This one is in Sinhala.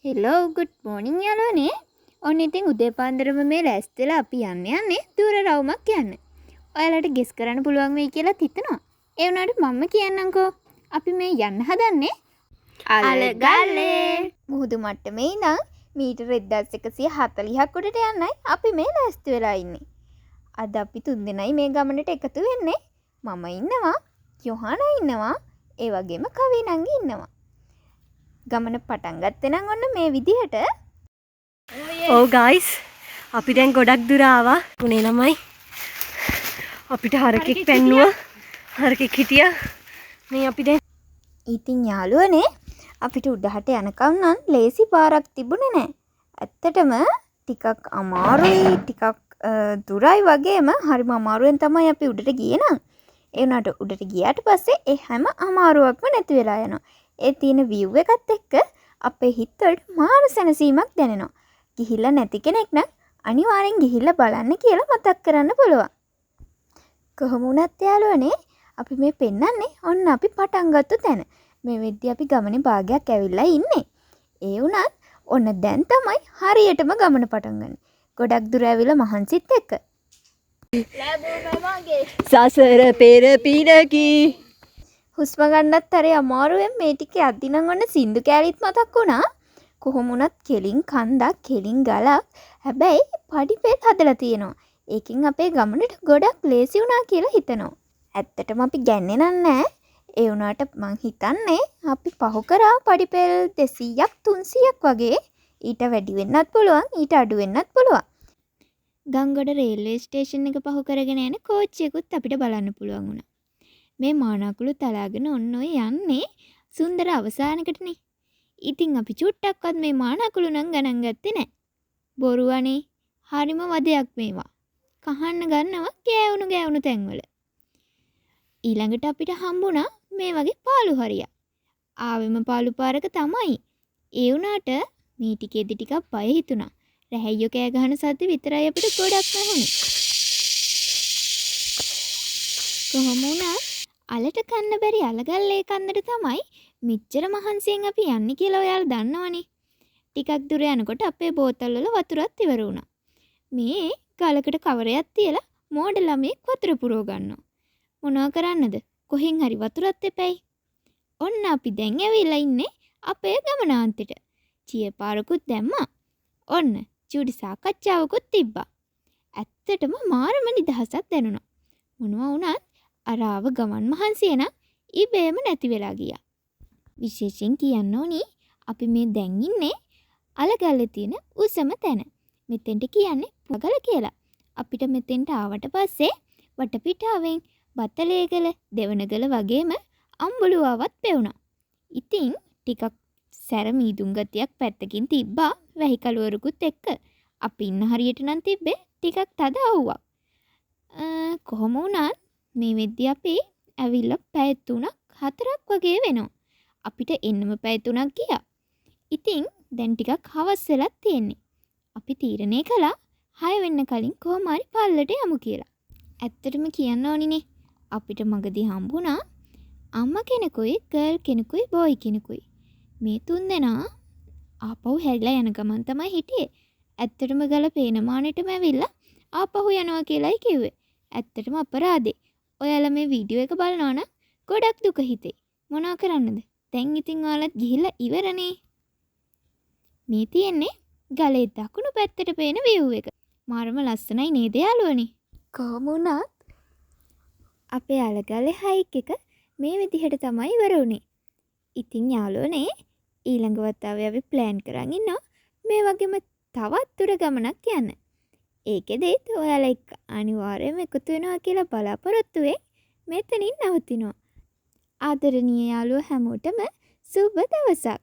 හෙලෝ ගුඩ් මෝනින් යාළුවනේ. ඔන්න ඉතින් උදේ පාන්දරම මේ ලෑස්ති වෙලා අපි යන්න යන්නේ දුර රවුමක් යන්න. ඔයාලට ගෙස් කරන්න පුළුවන් වෙයි කියලාත් හිතනවා. ඒ වුණාට මම කියන්නම්කෝ. අපි මේ යන්න හදන්නේ අලගල්ලේ. මුහුදු මට්ටමේ ඉඳන් මීටර 1140ක් උඩට යන්නයි අපි මේ ලෑස්ති වෙලා ඉන්නේ. අද අපි තුන්දෙනයි මේ ගමනට එකතු වෙන්නේ. මම ඉන්නවා, යොහානා ඉන්නවා, ඒ වගේම කවි නංගි ඉන්නවා. ගමන පටන් ගත්තේ නම් ඔන්න මේ විදිහට. ඔව් ගයිස්, අපි දැන් ගොඩක් දුර ආවා. පුනේ ළමයි අපිට හරකෙක් පෙන්නුවා. හරකෙක් හිටියා. මේ අපි දැන් ඉතින් යාළුවනේ, අපිට උඩහට යනකම් නම් ලේසි පාරක් තිබුණේ නෑ. ඇත්තටම ටිකක් අමාරුයි, ටිකක් දුරයි වගේම හරිම අමාරුවෙන් තමයි අපි උඩට ගියේ නම්. ඒ වුණාට උඩට ගියාට පස්සේ ඒ හැම අමාරුවක්ම නැති වෙලා යනවා. ඒ තියෙන විව් එකත් එක්ක අපේ හිතවලට මාර සැනසීමක් දැනෙනවා. ගිහිල්ලා නැති කෙනෙක් නම් අනිවාර්යෙන් ගිහිල්ලා බලන්න කියලා මතක් කරන්න පුළුවන්. කොහොම වුණත් යාළුවනේ, අපි මේ පෙන්නන්නේ ඔන්න අපි පටන් ගත්තු තැන. මේ වෙද්දි අපි ගමනේ භාගයක් ඇවිල්ලා ඉන්නේ. ඒ වුණත් ඔන්න දැන් තමයි හරියටම ගමන පටන් ගන්නේ. ගොඩක් දුර ඇවිල්ලා මහන්සිත් එක්ක. සසර පෙර පිනකි. හුස්ම ගන්නත් හරි අමාරුවෙන් මේ ටික යද්දි නම් ඔන්න සින්දු කෑලිත් මතක් වුණා. කොහොම වුණත් කෙලින් කන්දක්, කෙලින් ගලක්. හැබැයි පඩි පෙල් හදලා තියෙනවා. ඒකෙන් අපේ ගමනට ගොඩක් ලේසි වුණා කියලා හිතනවා. ඇත්තටම අපි ගැන්නේ නම් නෑ. ඒ වුණාට මං හිතන්නේ අපි පහු කරා පඩි පෙල් 200ක් 300ක් වගේ. ඊට වැඩි වෙන්නත් පුළුවන්, ඊට අඩු වෙන්නත් පුළුවන්. ගංගොඩ රේල්වේ ස්ටේෂන් එක පහු කරගෙන යන කෝච්චියකුත් අපිට බලන්න පුළුවන් වුණා. මේ මානාකුළු තලාගෙන ඔන්න ඔය යන්නේ සුන්දර අවසානකටනේ. ඉතින් අපි චුට්ටක්වත් මේ මානාකුළු නම් ගණන් ගත්තේ නෑ. බොරුවනේ. හරිම වදයක් මේවා. කහන්න ගන්නවා ගෑවුණු ගෑවුණු තැන්වල. ඊළඟට අපිට හම්බුණා මේ වගේ පාළු හරියක්. ආවෙම පාළු පාරක තමයි. ඒ වුණාට මේ ටිකේදී ටිකක් බය හිතුණා. රැහැයියෝ කෑ ගහන සද්ද විතරයි අපිට ගොඩක්ම ඇහුනේ. කොහොම වුණත් අලට කන්න බැරි අලගල්ලේ කන්දට තමයි මෙච්චර මහන්සියෙන් අපි යන්නේ කියලා ඔයාලා දන්නවනේ. ටිකක් දුර යනකොට අපේ බෝතල් වල වතුරත් ඉවර වුණා. මේ ගලකට කවරයක් තියලා මෝඩ ළමයෙක් වතුර පුරව ගන්නවා. මොනවා කරන්නද? කොහෙන් හරි වතුරත් එපැයි. ඔන්න අපි දැන් ඇවිල්ලා ඉන්නේ අපේ ගමනාන්තෙට. චිය පාරකුත් දැම්මා. ඔන්න චූටි සාකච්ඡාවකුත් තිබ්බා. ඇත්තටම මාරම නිදහසක් දැනුණා. මොනවා වුණත් අර ආව ගමන් මහන්සිය නම් ඉබේම නැති වෙලා ගියා. විශේෂයෙන් කියන්න ඕනි අපි මේ දැන් ඉන්නේ අලගල්ලේ තියෙන උසම තැන. මෙතෙන්ට කියන්නේ පුගල කියලා. අපිට මෙතෙන්ට ආවට පස්සේ වටපිටාවෙන් බතලේගල, දෙවනගල වගේම අම්බලුවාවත් පෙවුණා. ඉතින් ටිකක් සැර මීදුම් ගතියක් පැත්තකින් තිබ්බා වැහි කළුවරකුත් එක්ක. අපි ඉන්න හරියට නම් තිබ්බේ ටිකක් තද අවුවක්. කොහොම වුණත් මේ වෙද්දි අපි ඇවිල්ලා පැය 3ක් 4ක් වගේ වෙනවා. අපිට එන්නම පැය 3ක් ගියා. ඉතින් දැන් ටිකක් හවස් වෙලත් තියෙන්නේ. අපි තීරණය කළා 6 වෙන්න කලින් කොහොම හරි පල්ලට යමු කියලා. ඇත්තටම කියන්න ඕනිනේ, අපිට මගදී හම්බුණා අම්මා කෙනෙකුයි, ගර්ල් කෙනෙකුයි, බෝයි කෙනෙකුයි. මේ තුන්දෙනා ආපහු හැරිලා යන ගමන් තමයි හිටියේ. ඇත්තටම ගල පේන මානෙටම ඇවිල්ලා ආපහු යනවා කියලායි කිව්වේ. ඇත්තටම අපරාධේ. ඔයාලා මේ වීඩියෝ එක බලනවා නම් ගොඩක් දුක හිතේ. මොනවා කරන්නද? දැන් ඉතින් ඔයාලත් ගිහිල්ලා ඉවරනේ. මේ තියෙන්නේ ගලේ දකුණු පැත්තට පේන විව් එක. මාරම ලස්සනයි නේද යාළුවනේ? කොහොම වුණත් අපේ අලගල්ලේ හයික් එක මේ විදිහට තමයි ඉවර වුණේ. ඉතින් යාළුවනේ, ඊළඟ වතාවේ අපි ප්ලෑන් කරන් ඉන්නවා මේ වගේම තවත් දුර ගමනක් යන්න. ඒකෙදිත් ඔයාලා එක්ක අනිවාර්යයෙන්ම එකතු වෙනවා කියලා බලාපොරොත්තුවෙන් මෙතනින් නවතිනවා. ආදරණීය යාළුවෝ හැමෝටම සුබ දවසක්.